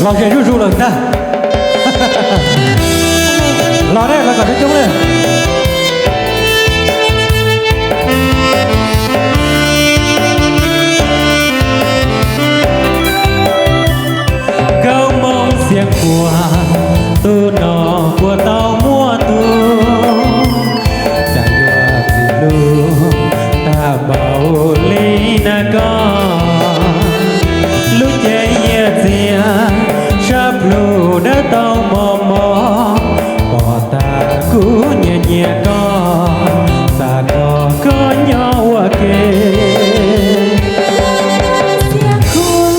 Los ze zuj zus lawm ntag. Los ne, los kom coob coob ne. Nkauj Hmoob Xiav Khuam, tus no puas tau muaj tug, cas yuav txim hlub tag npaum li na koj. Lub cev nyiaj txiag sab plhu dawb tau mos mos, pom tas kuv nyiam nyiam koj, xav nrog koj nyob ua ke. Xiav Khuam,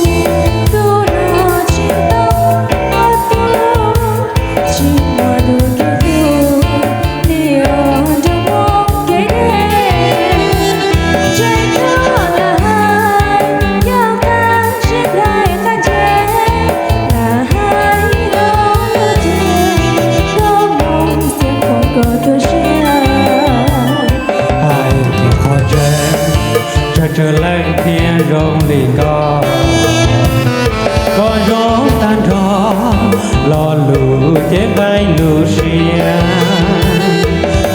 tus no tsis tau muaj tug, tsis muaj tus kheej tug li os nraug Hmoob kev deb. Ntshai koj lam hais yog qab sib ntxeev qab ntse, lam hais los lub cev, Nkauj Hmoob Xiav Khuam koj tu siab. Hais tias qhov tseeb, tsawg tsawg leej thiaj zoo li koj. Koj zoo tag nrho lo lus cev nqaij lus siab,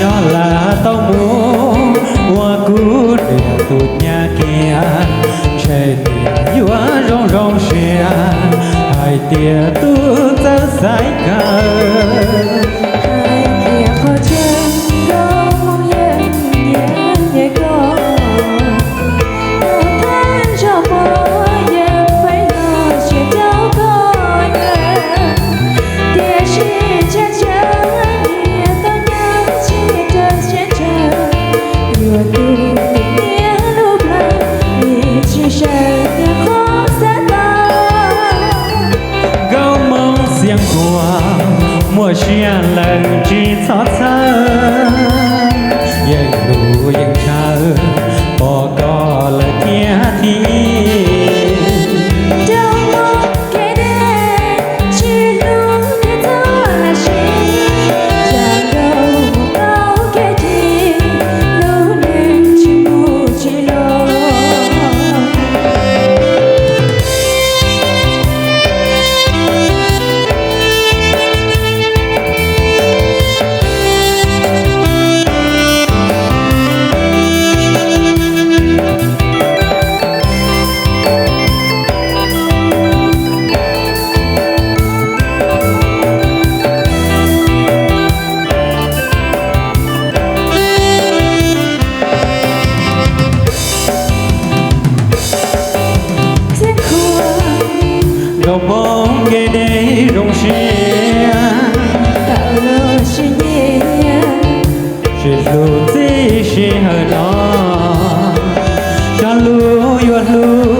nyob lam tau mus ua kuv niam tus nyab kiag, ntshe niam yuav zoo zoo siab hais tias tub txawj xaiv kawg. Hais tias qhov tseeb, Nkauj Hmoob yeej nyiam nyiam koj, tus thawj zaug pom yeej pheej los tsis caum koj nyiam, tiam sis ntshai ntshai niam tau nyob tsis raws siab ntshaw, yuav tu tus niam lub plawv, vim tsis sawv niam qhov xav tau. Nkauj Hmoob Xiav Khuam, muaj siab lawm tsis txhob txhawj, yeej hlub yeej ntshaw, pom koj lawm thiaj thim. Nraug Hmoob kev deb, tsis hlub thiab txhob lam siv, tsam nraug mus tau kev chim, lub neej tsis mus tsis los. Xiav Khuam, Nkauj Hmoob kev deb zoo siab, tawm los sib nyiam, sib hlub txij sij hawm no, cog lus yuav hlub